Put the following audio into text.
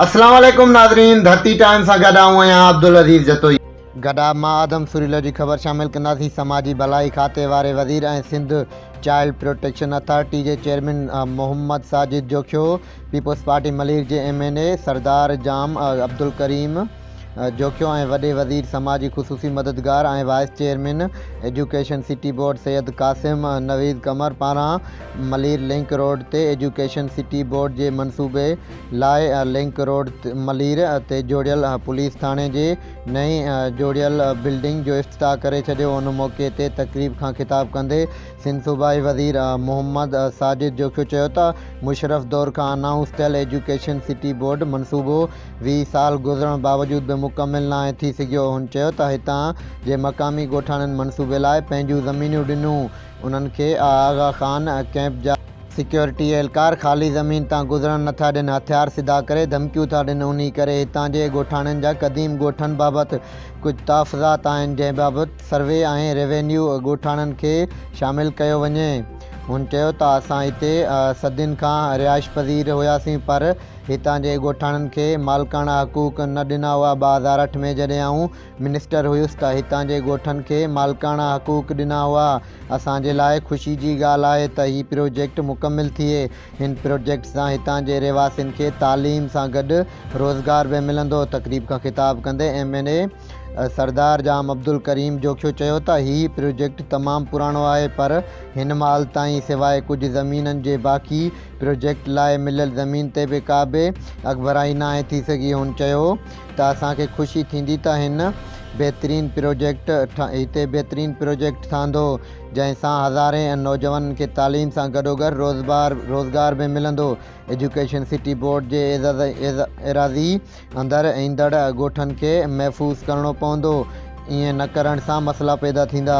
اسلام عليڪم ناظرين ڌرتي ٽائيم سان گڏ آئون آهيان عبدالعزيز جتوئي. گڏاب مان آدم سريلو جي خبر شامل ڪنداسين سماجي ڀلائي کاتي واري وزير ۽ سنڌ چائلڊ پروٽيڪشن اٿارٽي جي chairman Muhammad Sajid Jokhio peoples party Malir جي M N A Sardar Jam Abdulkarim Jokhio ۽ وڏي وزير سماجي خصوصي مددگار ۽ vice chairman education city board Syed Qasim Naveed Qamar پاران ملير لنڪ روڊ تي ايجوڪيشن سٽي بورڊ جي منصوبي لاء لنڪ روڊ ملير تي جوڙيل پوليس ٿاڻي جي نئين جوڙيل بلڊنگ جو افتتاح ڪري ڇڏيو ان موقعي تي تقريب کان خطاب ڪندي سنڌ صوبائي وزير محمد ساجد جوکيو چيو ته مشرف دور کان انائونس ٿيل ايجوڪيشن سٽي بورڊ منصوبو 20 سال گذرڻ باوجود به مڪمل ناهي ٿي سگهيو هن چيو ته هتان جي مقامي ڳوٺاڻن منصوبي لاء پنهنجون زمينون ڏنون انهن کي آغا خان ڪئمپ جا سيڪيورٽي اهلڪار خالي زمين تان گذرڻ نٿا ڏين هٿيار سڌا ڪري ڌمڪيون ٿا ڏين انهي ڪري هتان جي ڳوٺاڻن جا قديم ڳوٺن بابت ڪجهه تحفظات آهن جنهن بابت سروي ۽ روينيو ڳوٺاڻن کي شامل ڪيو وڃي. هن چيو ته اسان هتي صدين کان رهائش پذير هياسين پر هتان جي ڳوٺاڻن کي مالڪاڻا حقوق نه ڏنا هئا، 2008 ۾ جڏهن آئون منسٽر هيس ته هتان جي ڳوٺن کي مالڪاڻا حقوق ڏنا هئا، اسان جي لاء خوشي جي ڳالهه آهي ته هي پروجيڪٽ مڪمل ٿئي، هن پروجيڪٽ سان هتان جي رهواسين کي تعليم سان گڏ روزگار به ملندو. تقريب کان خطاب ڪندي M N A Sardar Jam Abdulkarim Jokhio چيو ته هي پروجيڪٽ تمام پراڻو آهي پر هن مهل تائين سواء ڪجهه زمينن جي باقي پروجيڪٽ لاء مليل زمين تي به ڪا به اڳڀرائي ناهي ٿي سگهي هن چيو ته اسان کي خوشي ٿيندي ته هن بهترين پروجيڪٽ هتي بهترين پروجيڪٽ ٺهندو جنهن سان هزارين نوجوانن کي تعليم سان گڏوگڏ روزگار به ملندو ايجوڪيشن سٽي بورڊ جي ايراضي اندر ايندڙ ڳوٺن کي محفوظ ڪرڻو پوندو، ائين نه ڪرڻ سان مسئلا پيدا ٿيندا.